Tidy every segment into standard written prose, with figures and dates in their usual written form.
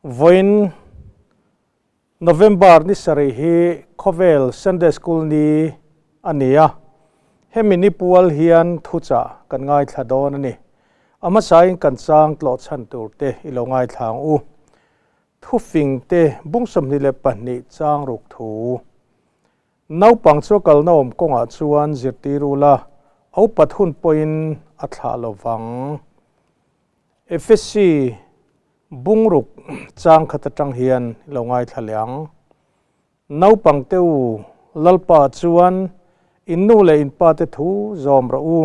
Vawiin November ni sarih hi khawvel Sunday School ni a ni a, hemi ni pual hian thuchah kan ngaithla dawn a ni. A hmasain kan chang tlawh chhan tur te i lo ngaithla ang u. Thufing te bung 22 chang ruk thu. Naupang chu a kalna awm kawngah chuan zirtir ula, a upat hun pawhin a thlah lo vang. Efesi bungruk chang khat atang hian i lo ngaithla leh ang. Naupang te u, Lalpa chuan in nu leh in pa te thu zawm rawh u.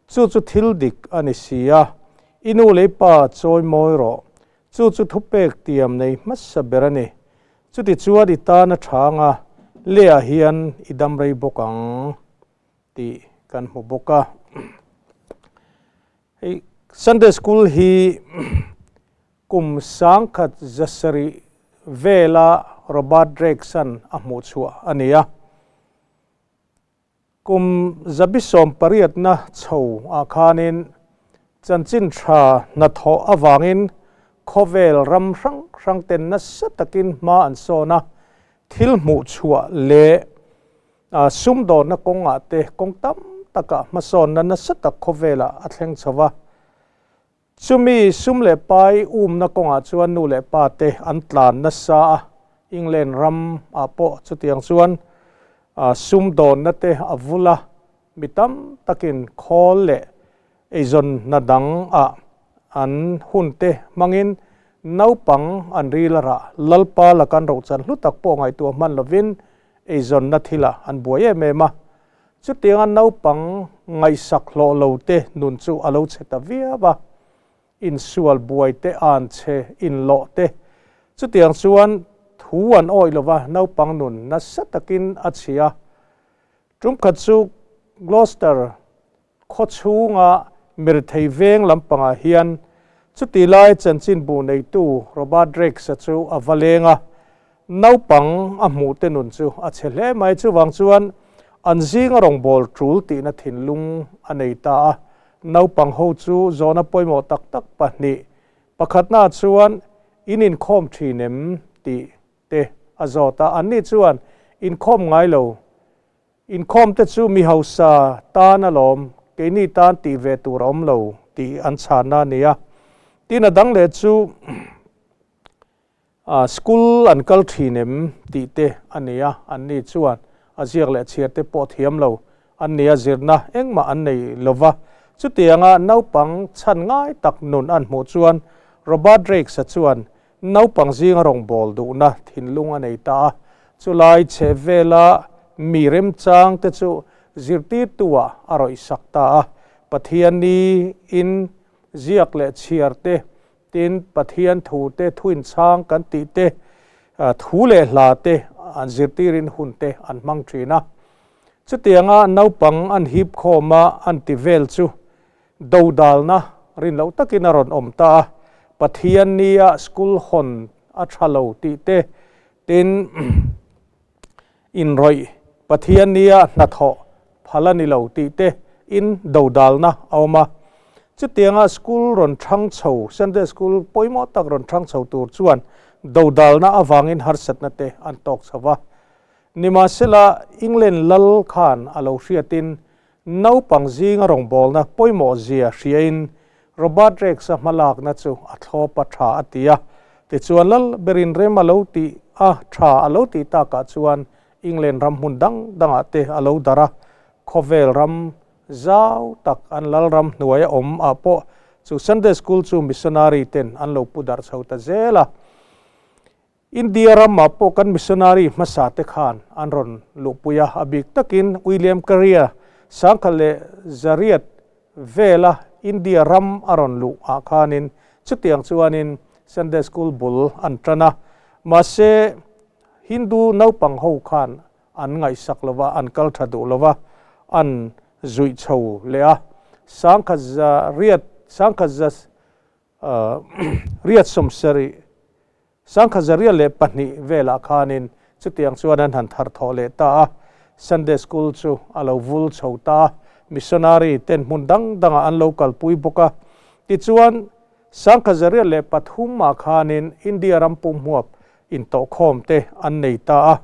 Chu chu thil dik a ni si a, i nu leh i pa chawi mawi rawh. Chu chu thupek tiam nei hmasa ber a ni. Chutichuan i tan a tha anga lehah hian i dam rei bawk ang tih kan hmu bawk a. Hei Sunday School hi kum 1700 vela Robert Drake's-a'n a hmuh chhuah a ni a. Kum 1800-na chho ah khanin chanchin tha hnathawh avangin khawvel ram hrang hrang ten nasa takin hma an sawn a, thil hmuh chhuah leh sumdawnna kawngah te kawng tam takah hmasawnna nasa tak khawvelah a thleng chho va. Chumi sum leh pai umna kawngah chuan nu leh pa te an tlan nasa a, England ram ah pawh chutiang chuan sumdawnna te a vul a, mi tam takin khawl leh eizawnna dang ah an hun te hmangin naupang an ril a rah, Lalpa lakan rohchan hlu tak pawh ngaihtuah hman lovin eizawnna thilah an buai em em a. Chutianga naupang ngaihsak hlawh lo te nun chu a lo chhe ta viau a, insual buai te, an chhe inlawh te. Chutiang chuan thu an awih lo va, naupang nun nasa takin a chhia. Tumkhat chu Gloucester khaw chhunga mirethei veng lampangah hian chuti lai chanchinbu neitu Robert Drakes-a chu a va leng a, Naupang a hmuh te nun chu a chhe hle mai. Chuvang chuan an zinga rawngbâwl ṭul tihna thinlung a nei ta a. Naupang ho chu zawhna pawimawh tak tak pahnih, pakhatnaah chuan in inkhawm ṭhin em tih te a zawt a. Anni chuan inkhawm ngai lo. Inkhawm te chu mi hausa tan alawm, keini tan tih ve tur a awm lo tih an chhanna a ni a. Tin, a dang leh chu. School an kal thin em tih te a ni a, anni chuan a ziak leh chhiar te pawh thiam lo an ni a, zirna engmah an nei lo va. Chutianga naupang chhan ngai tak nun an hmuh chuan Robert Drakes-a chuan naupang zinga rawngbâwl duhna thinlung a nei ta a, chulai chheh vela mi remchang te chu zirtirtu-ah a rawihsak ta a, Pathianni in ziak leh chhiar te Tin, Pathian thu te, thuinchhang kan tih te, thu leh hla te an zirtirin hun te an hmang thin a. Chutianga naupang an hip khawm a, an ti vel chu dodalna rin loh takin a rawn awm ta a. Pathian nia school hawn a tha lo tih te, tin, inrawih Pathian nia hnathawh phal a ni lo tih te in dodalna a awm a. Chutianga school rawn thang chho, Sunday school pawimawh tak rawn thang chho tur chuan dodalna avangin harsatna te an tawk chho va. Nimahsela, England lal khan a lo hriatin naupang zinga rawngbawlna pawimawh zia hriain Robert Rex-a hmalakna chu a thlawp a tha a ti a. Tichuan lal berin rem a lo tih a tha a lo tih takah chuan England ram hmun dang dangah te a lo darh a, khawvel ram zau tak an lal ram hnuaia awm ah pawh chu Sunday School chu missionary ten an lo pu darh chho ta zel a. India ramah pawh kan missionary hmasa te khan an rawn luhpui a, a bik takin William Carey-a 1100 vela India ram a rawn luh ah khanin chutiang chuanin Sunday School bul an tan a, mahse Hindu naupang ho khan an ngaihsak lo va, an kal tha duh lo va, an zuih chho leh a, 1100 sangkhat za riat sawmsarih 1902 velah khanin chutiang chuan an han thar thawh leh ta a, Sunday School chu a lo vul chho ta a, missionary ten hmun dang dangah an lo kalpui bawk a. Tichuan, 1003 ah khanin India ram pum huap intawhkhawm te an nei ta a.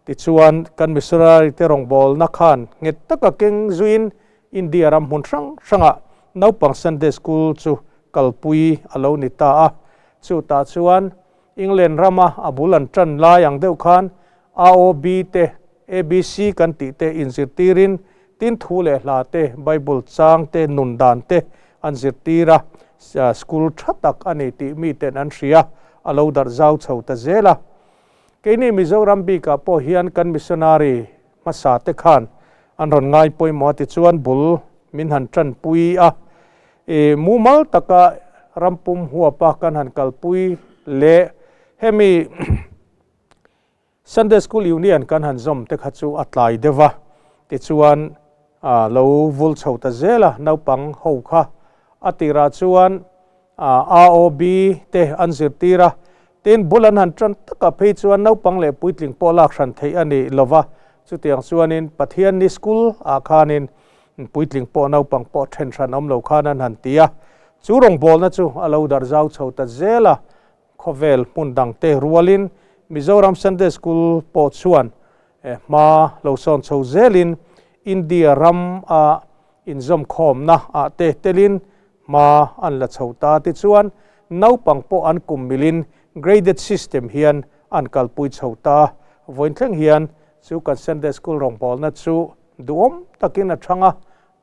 Tichuan, kan missionary te rawngbawlna khan nghet taka keng zuiin India ram hmun hrang hrangah naupang Sunday School chu kalpui a lo ni ta a. Chutah chuan England rama a bul an tan lai ang deuh khan AOB te, ABC kan tih te inzirtirin tin thu leh hla te, Bible chang te, nun dan te an zirtir a, school tha tak a ni tih miten an hria, a lo darh zau chho ta zel a. Keini Mizoram bikah pawh hian kan missionary hmasa te khan an rawn ngai pawimawh a tichuan bul min han tanpui a, i mumal taka rampum huapa kan han kalpui leh hemi Sunday School Union kan han zawm te kha chu a tlai deuh a, tichuan a lo vul chho ta zel a, naupang ho kha a tirah chuan AOB te an zirtir a, tin bul an han tan takah phei chuan naupang leh puitling pawh lak hran theih a ni lo va, chutiang chuanin Pathianni School ah khanin puitling pawh naupang pawh then hran awm lo khan an han ti a, chu rawngbawlna chu a lo darh zau chho ta zel a, Khawvel hmun dangte rualin Mizoram Sunday School pawh chuan hma lo sawn chho zelin India ram a inzawmkhawmna ah te telin hma an la chho ta. Tichuan, naupang pawh an kum milin graded system hian an kalpui chho ta. Vawiin thleng hian chu kan Sunday School rawngbawlna chu duhawm takin a thang a,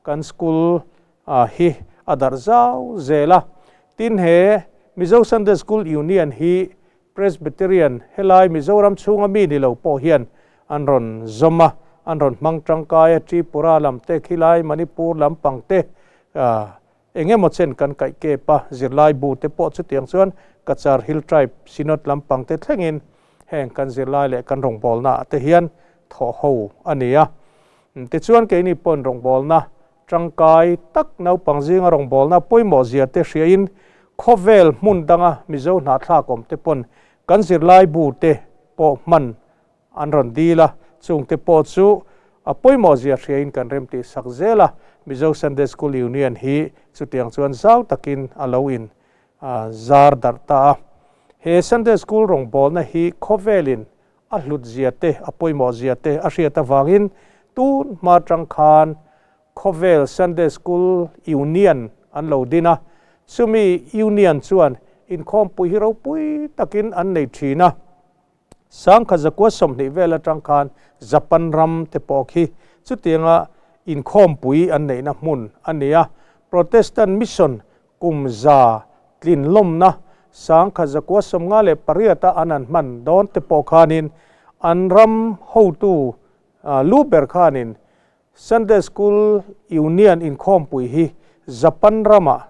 kan school hi a darh zau zel a. Tin he Mizo Sunday School Union hi Presbyterian helai Mizoram chhunga mi ni lo pawh hian an rawn zawm a, an rawn hmang tangkai a, Tripura lam te, khilai Manipur lampang te eng emaw chen kan kaih kep a, zirlai bu te pawh chutiang chuan Cachar Hill Tribe Synod lampang te thlengin heng kan zirlai leh kan rawngbawlna ah te hian thawh ho a ni a. Tichuan keini pawhin rawngbawlna Tangkai tak naupang zinga rawngbawlna pawimawh zia te hriain khawvel hmun danga Mizo hnahthlak awm te pawn kan zirlai bu te pawh hman an rawn dil a, chung te pawh chu a pawimawh zia hriain kan remtih sak zel a, Mizo Sunday School Union hi chutiang chuan zau takin a lo in zar darh ta a. He Sunday School rawngbawlna hi khawvelin a hlut zia te, a pawimawh zia te a hriat avangin tun hma tang khan khawvel Sunday School Union an lo din a, chumi Union chuan inkhawmpui hi ropui takin an nei thin a. Sangkha zakua 20 vel atang khan Japan ram te pawh khi chutianga inkhawmpui an neihna hmun a ni a, Protestant Mission Kum za tlin lawmna 1958 a an an hman dawn te pawh khanin an ram hotu lu ber khanin Sunday School Union inkhawmpui hi Japan ramah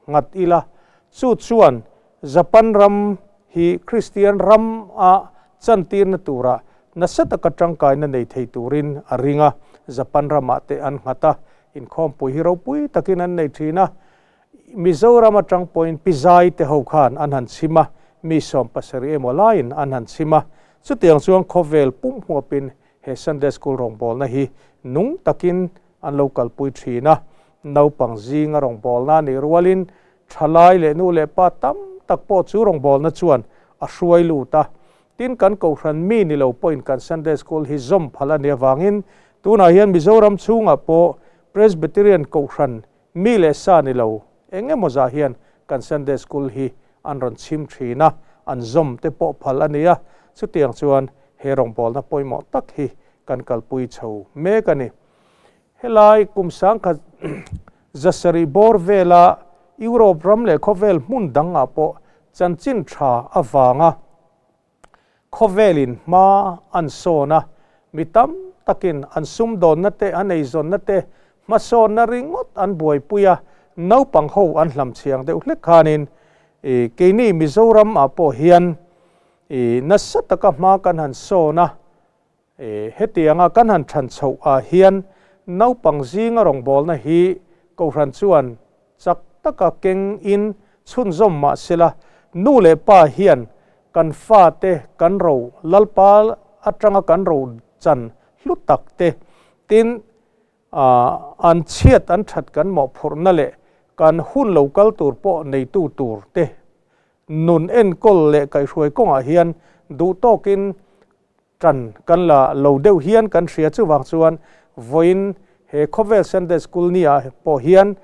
nghat ila, chu chuan Japan ram hi Kristian ram a chantirna tura nasa taka tangkaina nei thei turin a ring a, Japan ramah te an nghat a, inkhawmpui hi ropui takin an nei thin a. Mizoram atang pawhin Pi Zai te ho khan an han chhim a, mi 70 emaw laiin an han chhim a. Chutiang chuan khawvel pum huapin he Sunday School rawngbawlna hi nung takin an lo kalpui thin a. Naupang zinga rawngbawlna nih rualin thalai leh nu leh pa tam tak pawh chu rawngbawlna chuan a hruai lut a. Tin kan kohhran mi ni lo pawhin kan Sunday School hi zawm phal a nih avangin tunah hian Mizoram chhungah pawh Presbyterian kohhran Mi leh sa ni lo, eng emaw zah hian kan Sunday School hi an rawn chhim thin a, an zawm te pawh phal a ni a, chutiang chuan he rawngbawlna pawimawh tak hi kan kalpui chho mek a ni. Helai kum 1700 bawr vela Europe ram leh khawvel hmun dangah pawh chanchin tha avanga Khawvelin hma an sawn a, mi tam takin an sumdawnna te, an eizawnna te, hmasawnna ringawt an buaipui a, naupang ho an hlamchhiang deuh hlek khanin i keini Mizoram ah pawh hian i nasa taka hma kan han sawn a, i hetianga kan han than chhoh ah hian naupang zinga rawngbawlna hi Kohhran chuan Chak taka keng in chhunzawm mah sela, nu leh pa hian kan fate kan ro Lalpa atanga kan ro chan hlu tak te, tin an chhiat an that kan mawhphurhna leh Kan hun lo kal tur pawh neitu tur te nun enkawl leh kaihhruai kawngah hian duh tawkin Ṭan kan la lo deuh hian kan hria chuvang chuan vawiin he khawvel Sunday School ni ah pawh hian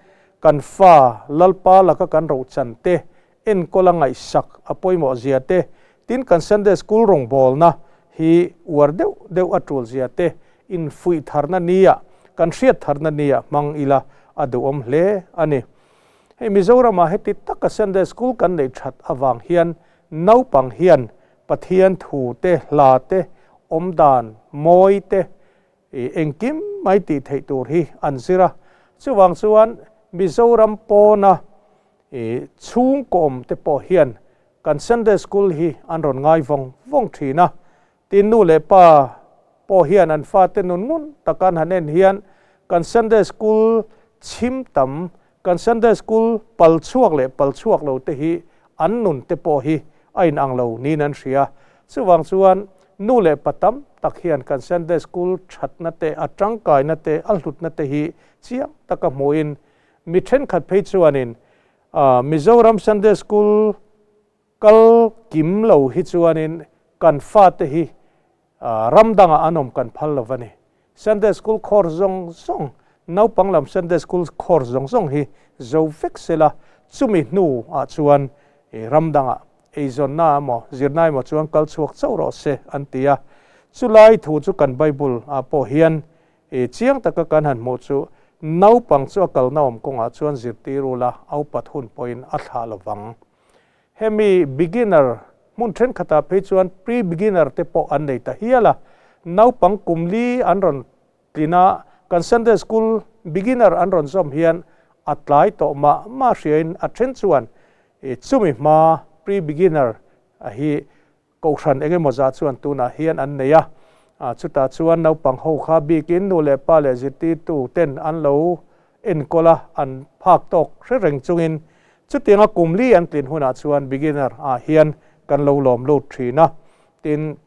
kan fa Lalpa laka kan rohchan te enkawl a ngaihsak a pawimawh zia te, tin kan Sunday School rawngbawlna hi uar deuh deuh a tul zia te infuih tharna ni ah kan hriat tharna ni ah hmang ila a duhawm hle a ni. Hei Mizoram ah heti taka Sunday School kan neih that avang hian naupang hian Pathian thu te, hla te, awmdan mawi te, engkim mai tih theih tur hi an zir a. Chuvang chuan Mizoram pawna chhungkaw awm te pawh hian kan Sunday School hi an rawn ngai vawng vawng thin a. Tin nu leh pa pawh hian an fate nun ngun taka an han en hian kan Sunday School chhim tam, kan Sunday School pal chhuak leh pal chhuak lo te hi an nun te pawh hi a inang lo niin an hria. Chuvang chuan nu leh pa tam tak hian kan Sunday School thatna te, a tangkaina te, a hlutna te hi chiang taka hmuhin mi thenkhat phei chuanin Mizoram Sunday School Kal kim lo hi chuanin kan fate hi ram dangah an awm kan phal lo va ni. Sunday School course zawng zawng, naupang lam Sunday School course zawng zawng hi zo vek sela, chumi hnu ah chuan ram dangah eizawnna emaw zirna emaw chuan kal chhuak chauh rawh se an ti a. Chulai thu chu kan Bible ah pawh hian chiang taka kan han hmuh chu naupang chu a kalna awm kawngah chuan zirtir ula a upat hun pawhin a thlah lovang. Hemi beginner hmun thenkhatah phei chuan pre-beginner te pawh an nei ta hial a. Naupang kum li an rawn tlin a, kan Sunday School beginner an rawn zawm hian a tlai tawh mah mah hriain a then chuan chumi hma pre-beginner hi Kohhran eng emaw zah chuan tunah hian an nei a, chutah chuan naupang ho kha bikin nu leh pa leh zirtirtu ten an lo enkawl a, an phak tawk hre reng chungin chutianga kum li an tlin hunah chuan beginner ah hian kan lo lawm lut thin a, tin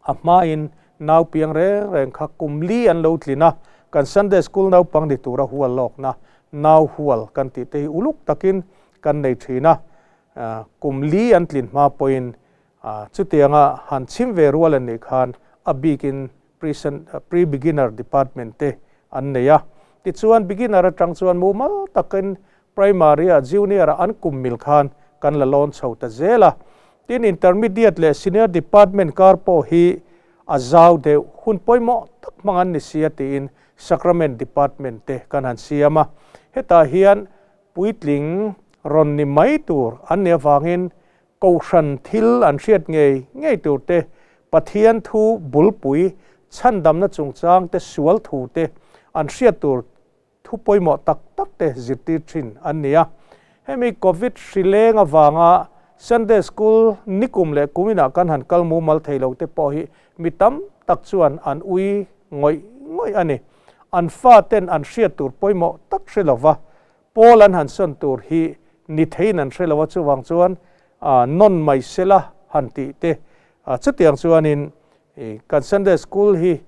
a hmain nau piang reng reng kha kum li an lo tlin a, kan Sunday School naupang ni tura hual lawkna nau hual kan tih te hi uluk takin kan nei thin a. Kum li an tlin hma pawhin chutianga han chhim ve rual an nih khan a bikin pre-beginner department te an nei a. Tichuan beginner atang chuan mumal takin primary-ah junior-ah an kum mil khan kan la lawn chho ta zel a. Tin intermediate leh senior department kar pawh hi a zau deuh hun pawimawh tak hmang an ni sia tiin sacrament department te kan han siam a. Hetah hian Puitling rawn ni mai tur an nih avangin Kohhran thil an hriat ngei ngei tur te, Pathian thu bulpui chhandamna chungchang te sual thu te an hriat tur thu pawimawh tak tak te zirtir thin an ni a. Hemi Covid hri leng avanga Sunday School nikum leh kuminah kan han kal mumal thei lo te pawh hi mi tam tak chuan an ui ngawih ngawih a ni. An faten an hriat tur pawimawh tak hre lova, Paul an han sawn tur hi ni theiin an hre lo a, chuvang chuan nawn mai sela han tih te. Chutiang chuanin kan Sunday School hi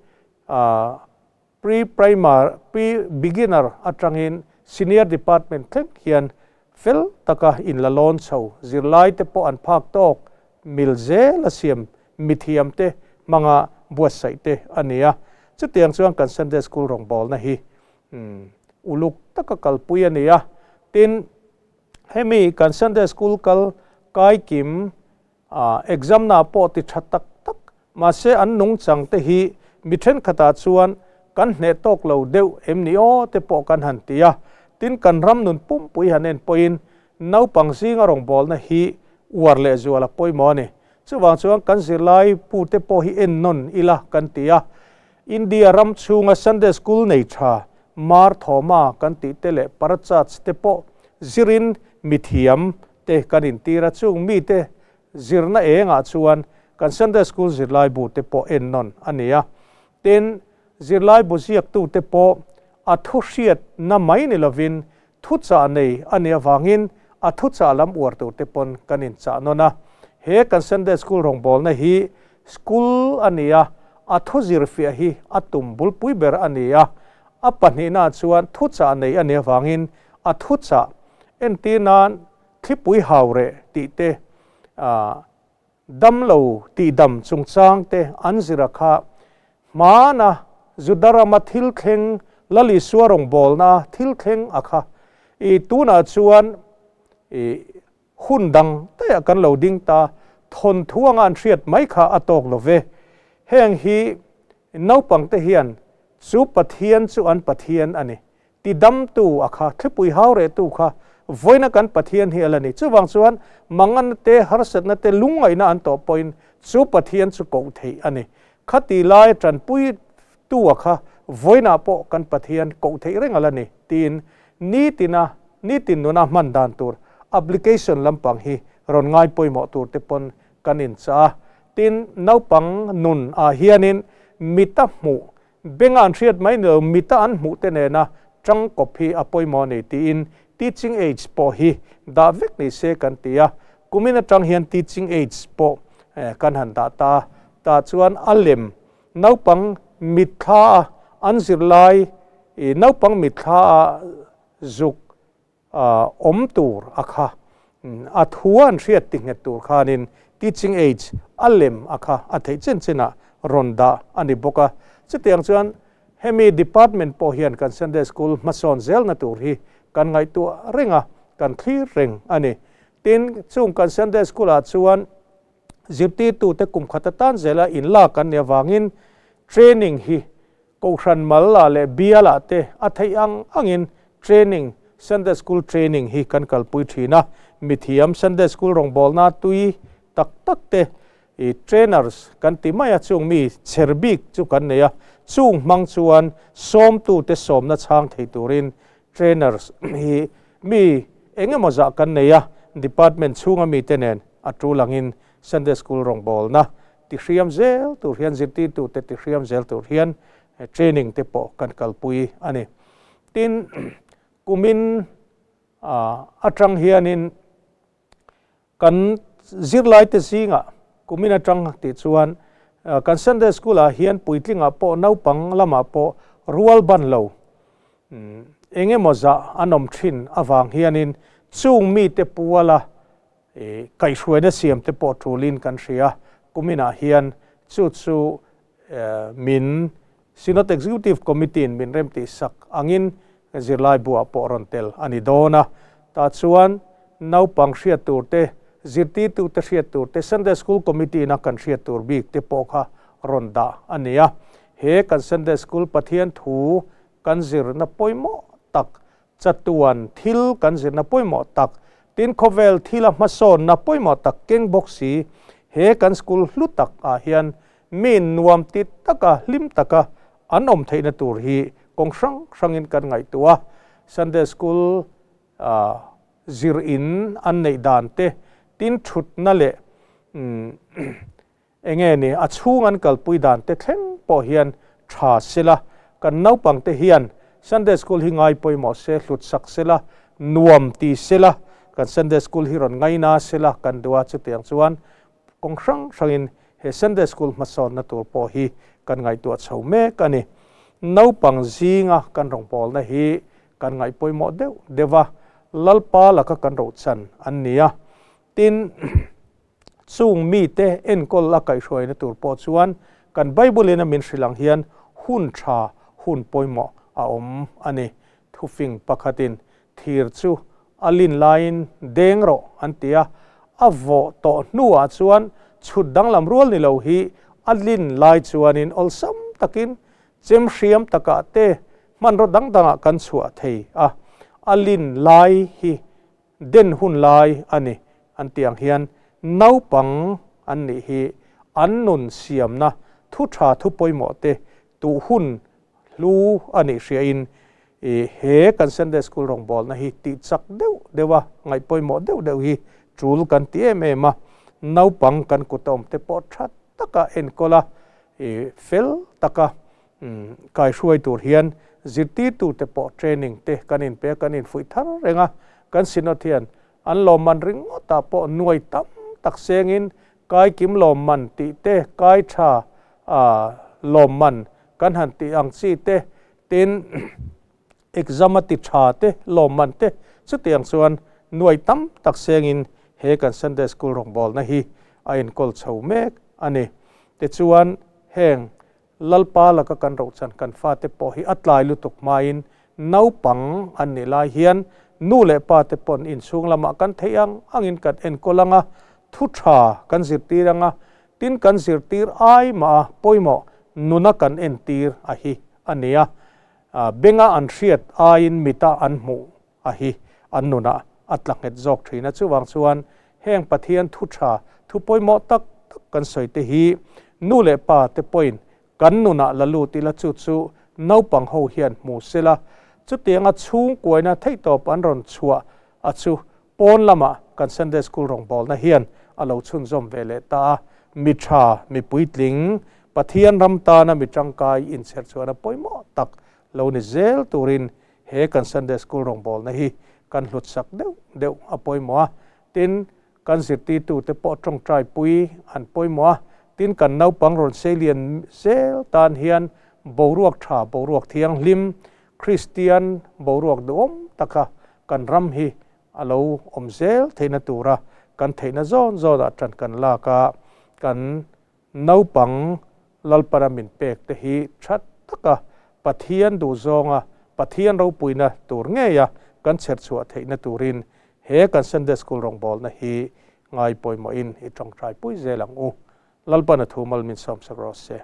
pre-primar, pre-beginner atangin senior department thleng hian fel taka inla lawn chho, zirlaite pawh an phak tawk mil zel a siam mithiam te hmanga buatsaih te a ni a. Chutiang chuan kan Sunday School rawngbawlna hi uluk taka kalpui a ni a. Tin, hemi kan Sunday School kal kaikim exam na pawh ti tha tak tak mahse an nungchang te hi mi thenkhatah chuan kan hneh tawk lo deuh em ni aw te pawh kan han ti a. Tin, kan ram nun pumpui han en pawhin naupang zinga rawngbawlna hi uar leh zual a pawimawh a ni. Chuvang chuan kan zirlai pute pawh hi en nawn ila kan ti a. India ram chhunga Sunday School nei tha Mar Thoma kan tih te leh Parachurch te pawh zirin mithiam te kan intir a, chung mite zirna engah chuan kan Sunday School zirlai bu te pawh en nawn a ni a. Tin, zirlai bu ziaktu te pawh a thu hriatna mai ni lovin Thuchah nei a nih avangin a thuchah lam uar tur te pawn kan inchah nawn a. He kan Sunday School rawngbawlna hi school a ni a, a thu zirfiah hi a tum bulpui ber a ni a. A pahnihnaah chuan thuchah nei a nih avangin a thuchah. Entir nan thlipui hau reh tih te, damlo tihdam chungchang te an zir a kha hmana Juda rama thil thleng Lal Isua rawngbawlna thil thleng a kha i tunah chuan i Hun dang daiah kan lo ding ta, thawnthu anga an hriat mai kha a tawk lo ve. Heng hi naupangte hian chu Pathian chu an Pathian a ni. Tidamtu a kha, thlipui hau rehtu kha vawiina kan Pathian hi a la ni. Chuvang chuan manganna te, harsatna te, lungngaihna an tawh pawhin chu Pathian chu koh theih a ni. Khati lai tanpuitu a kha vawiinah pawh kan Pathian koh theih reng a la ni tiin nitina Nitin nuna hman dan tur application lampang hi rawn ngai pawimawh tur te pawn kan inchah a. Tin, naupang nun ah hianin mita hmuh, benga an hriat mai ni lo, mita an hmuh te nena tangkawp hi a pawimawh a ni tiin teaching aids pawh hi dah vek ni se kan ti a. Kumin atang hian teaching aids pawh kan han dah ta a, tah chuan a lem naupang mitthla a an zirlai, naupang mitthla a Zuk awm tur a kha a thu an hriat ti nghet tur khanin teaching aids a lem a kha a theih chen chenah rawn dah a ni bawk a. Chutiang chuan hemi department pawh hian kan Sunday School hmasawn zelna tur hi kan ngaihtuah reng a, kan thlir reng a ni. Tin, chung kan Sunday School ah chuan zirtirtute kum khat atan zela inlak an nih avangin training hi Kohhran mal ah leh bial ah te a theih ang angin training, Sunday School training hi kan kalpui thin a, mithiam Sunday School rawngbawlna tui tak tak te i trainers kan ti mai a, chung mi chher bik chu kan nei a, chung hmang chuan sawmtu te sawmna chhang thei turin trainers hi mi eng emaw zah kan nei a, department chhunga mite nen a tul angin Sunday School rawngbawlna Tihriam zel tur hian zirtirtute tihriam zel tur hian training te pawh kan kalpui a ni. Tin, kumin atang hianin kan zirlaite zingah kumin atang tih chuan kan Sunday School ah hian puitlingah pawh naupang lamah pawh rual ban lo eng emaw zah an awm thin avang hianin chung mite puala Kaihhruaina siam te pawh tulin kan hria. Kuminah hian chu chu min Synod Executive Committee in min remtihsak angin zirlai buah pawh rawn tel a ni dawn a. Tah chuan naupang hriat tur te, zirtirtute hriat tur te, Sunday School Committee in a kan hriat tur bik te pawh kha rawn dah a ni a. He kan Sunday School Pathian thu kan zirna pawimawh tak Chatuan thil kan zirna pawimawh tak, tin khawvel thila hmasawnna pawimawh tak keng bawk si, he kan school hlu tak ah hian mi nuam ti taka hlim taka an awm theihna tur hi kawng hrang hrangin kan ngaihtuah a. Sunday school zir in an neih dan te, tin thutna leh Enge ni, a chhung an kalpui dan te thleng pawh hian tha sela, kan naupang te hian Sunday School hi ngai pawimawh se, hlut sak sela, nuam ti sela, kan Sunday School hi rawn ngaina sela kan duh a, chutiang chuan kawng hrang hrangin he Sunday School hmasawnna tur pawh hi kan ngaihtuah chho mek a ni. Naupang zinga kan rawngbawlna hi kan ngaih pawimawh deuh deuh a, Lalpa laka kan rohchan an ni a, tin, Chung mite enkawl a kaihhruaina tur pawh chuan kan Bible-in a min hrilh ang hian hun tha, hun pawimawh a awm a ni. Thufing pakhatin thir chu a lin laiin deng rawh an ti a, a vawh tawh hnuah chuan chhut danglam rual ni lo hi a lin lai chuanin awlsam takin chem hriam takah te hmanraw dang dangah kan chhuah thei a, a lin lai hi Den hun lai a ni an tih ang hian naupang an nih hi an nun siamna thu tha thu pawimawh te tuh hun hlu a nih hriain i he kan Sunday School rawngbawlna hi tih chak deuh deuh a ngaih pawimawh deuh deuh hi tul kan ti em em a, naupang kan kut a awm te pawh tha taka enkawl a i fel taka Kaihruai tur hian zirtirtute pawh training te kan inpe a, kan infuih thar reng a, kan Synod hian an lawmman ringawtah pawh nuai tam tak sengin kaikim lawmman tih te, kai tha lawmman kan han tih ang chi te, tin exam a ti tha te lawmman te chutiang chuan. nuai tam tak sengin he kan Sunday School rawngbawlna hi a enkawl chho mek a ni. Tichuan, heng Lalpa laka kan rohchan kan fate pawh hi a tlai lutuk hmain naupang an nih lai hian nu leh pa te pawn inchhung lamah kan theih ang angin kan enkawl ang a, thu tha kan zirtir ang a, tin kan zirtir ai mah a pawimawh nuna kan entir a hi a ni a, benga an hriat aiin mita an hmuh a hi an nunah a tla nghet zawk thin a. Chuvang chuan heng Pathian thu tha, thu pawimawh tak tak kan sawi te hi nu leh pa te pawhin kan nunah la lut ila chu chu naupang ho hian hmu sela, chutianga chhungkuaina theihtawp an rawn chhuah a chu pawn lamah kan Sunday School rawngbawlna hian a lo chhunzawm ve leh ta a, mi tha, mi puitling, Pathian ram tana mi tangkai inchher chuan a pawimawh tak lo ni zel turin He kan Sunday School rawngbawlna hi kan hlutsak deuh deuh a pawimawh a, tin, kan zirtirtute pawh tawngtai pui an pawimawh a, tin, kan naupang rawn seilian zel tan hian boruak tha, boruak thianghlim, Kristian boruak duhawm taka kan ram hi a lo awm zel theihna tura kan theihna zawn zawnah tan kan lak a, kan Naupang Lalpana min pek te hi tha taka Pathian duhzawnga Pathian ropuina tur ngeia kan chherchhuah theihna turin he kan Sunday School rawngbawlna hi ngai pawimawhin i tawngtaipui zel ang u. Lalpana thu mal min sawmsak rawh se.